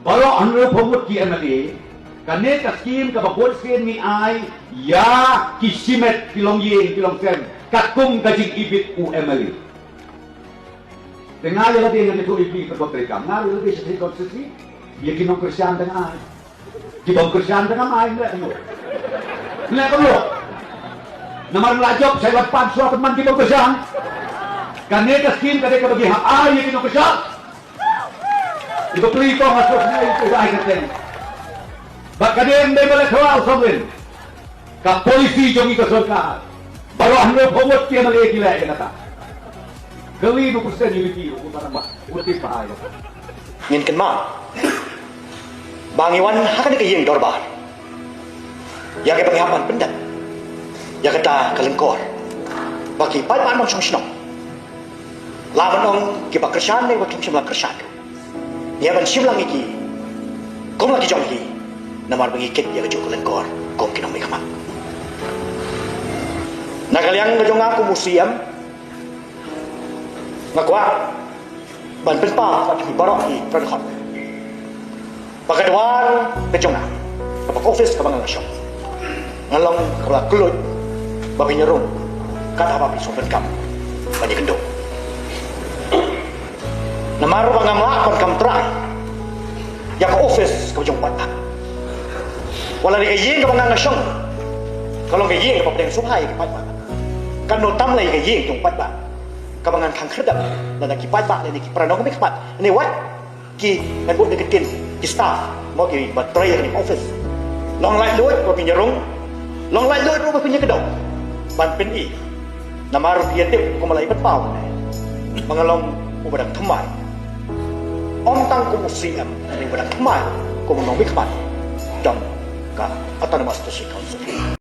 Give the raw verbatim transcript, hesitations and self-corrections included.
Baroh hynriewphew ngut ki M L A, kane ka skim kaba bun sien ngi ai ïa ki shimet, ki longïing, ki longsem, katkum ka jingibit u M L A. Te nga ïa lade ngan ïathuh ïa phi ka bok treikam, nga ïa lade sha ki constituency, ïa ki nongkyrshan te nga ai. Ki bym kyrshan te ngam ai, leh kumno? Leh kumno? Namar la jop shai wat pan shuwa pynman ki bym kyrshan. Kane ka skim ka dei kaba ngi hap ai ïa ki nongkyrshan. Iba plie ko nga sngewsih ïa u bai ka teng. Ba ka dei ym dei ba la khraw sovereign. Ka polisi jong ngi ka sorkar. Baroh hynriewphew ngut ki M L A ki leh ïa kata. Kali nu persen unity u tara ba u tip ba ai. Ngin kynmaw ba ngi wan ha kane ka ïing dorbar ïa kaba ngi hap ban pyndep ïa kata ka lyngkor ba ki paidbah nongshong shnong, la ban ong kiba kyrshan ne ba kim shym la kyrshan, ïa ban shim lang ïa ki kum la ki jong ki, namar ba ngi kit ïa kajuh ka lyngkor kum ki nongmihkhmat. Na ka liang ka jong nga kum u C M, nga kwah ban pynpaw bad ki baroh ki para dkhot ba ka dwar ka jong nga, kaba ka office kaba nga la shong, nga long kaba la kylluid ba phin ïarung kat haba phi sngewthuh ban ïakynduh. Namar ba ngam lah ban kam trai ïa ka office kaba jong paidbah. Wat la dei ka ïing kaba nga nga shong, ka long ka ïing kaba pdeng sngewbha ïa ki paidbah. Katno tam lei ka ïing jong paidbah kaba ngan khang khyrdep lada ki paidbah lane ki para nongmihkhmat ne wat ki ngan buh da ka ktien ki staff, mo, kiba trei ha kane ka office. Long laitluid ba phin ïarung, long laitluid ruh ba phin ïakynduh ban pyni. Namar phi ïatip kumba la i pynpaw mynne ba nga long uba dang thymmai, ym tang kum u C M, nga long uba dang thymmai kum u nongmihkhmat jong ka Autonomous District Council.